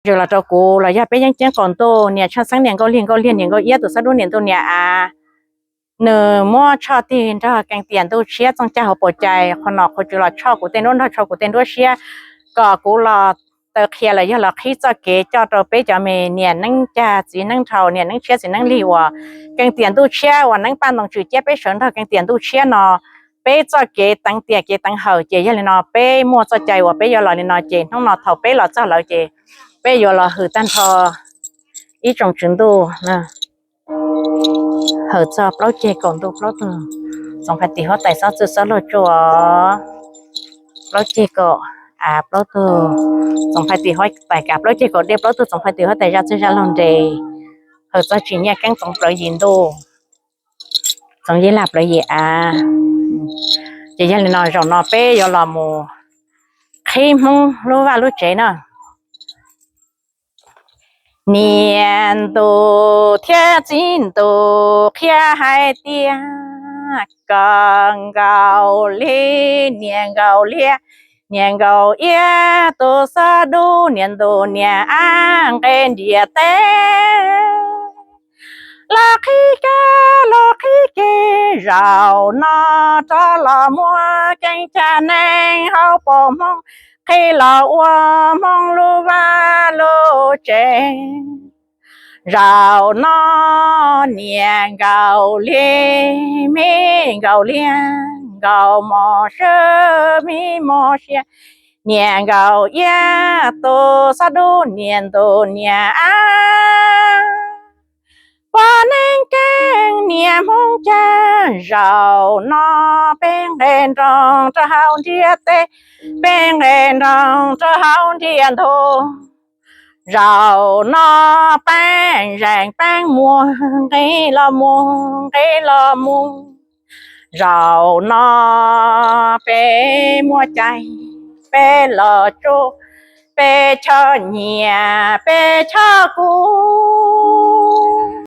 Tsuas los rau kuv los yog peb yeeb ceeb qaum ntuj, niam Tshaj Xeeb niam Nkauj Liag, Nkauj Liag niam Nkauj Iab, tus xab dub niam ntuj niam av, nws muab Tshoj tig nrog Kees Tiam Ntuj Tshiab txooj caj hauv paus cai. Qhov no qhuv tsuas los tshoj kuv tej nruab nrog tshoj kuv tej nruab siab, kom kuv los taw qhia los yog los qhib txoj kev coj rau peb cov me niam neeb cag txiv neeb dhau, niam neeb tshiab txiv neeb lig uas Kees Tiam Ntuj Tshiab uas neeb paj ntoo tswm ciab peb sawv nrog Kees Tiam Ntuj Tshiab no, peb txoj kev teev tiam kev teev hawm. Ces yog li no peb muaj txoj cai uas peb yuav los li no, ces hnub no thaum peb los txog lawm ces peb yuav los hwm tag nrho ib tsoom tswv ntuj, hawm txog plaub ceg kaum ntuj plaub tug txoov phais tim huab tais xob txwj xob luag tsuj, plaub ceg kaum av plaub tug txoov phais tim huab tais kav, plaub ceg kaum dej plaub tug txoov phais tim huab tais zaj txwj zaj luag nres, hawm txog tsim nyiaj keeb txoov plawv yim ntuj, txoov yib lag plawv yim av. Ces yog li no zaum no peb yuav los mus qhib Hmoob lub vaj lub tsev na. Niam ntuj thiab txiv ntuj qhia hais tias, koj Nkauj Liag, niam Nkauj Liag, niam Nkauj Iab, tus xab dub niam ntuj niam av nqe ntiaj teb, los qhib kab los qhib kev zaum no, rov los muab keeb caj neeb hauv paus Hmoob, qhib los ua Hmoob lub vaj lub tsev. Zaum no niam Nkauj Liag, me Nkauj Liag, Nkauj Mos Siab, me Mos Siab, niam Nkauj Iab, tus xab dub niam ntuj niam av, poj neeb keeb niam Hmoob cag. Zaum no peb nqe nroos rau hauv ntiaj teb, peb nqe nroos rau hauv ntiaj ntug. Zaum no peeb zeem peeb muag, nqis los mus nqis los mus. Zaum no peb muaj cai, peb los tsuj, peb choj nyiam peb choj kub.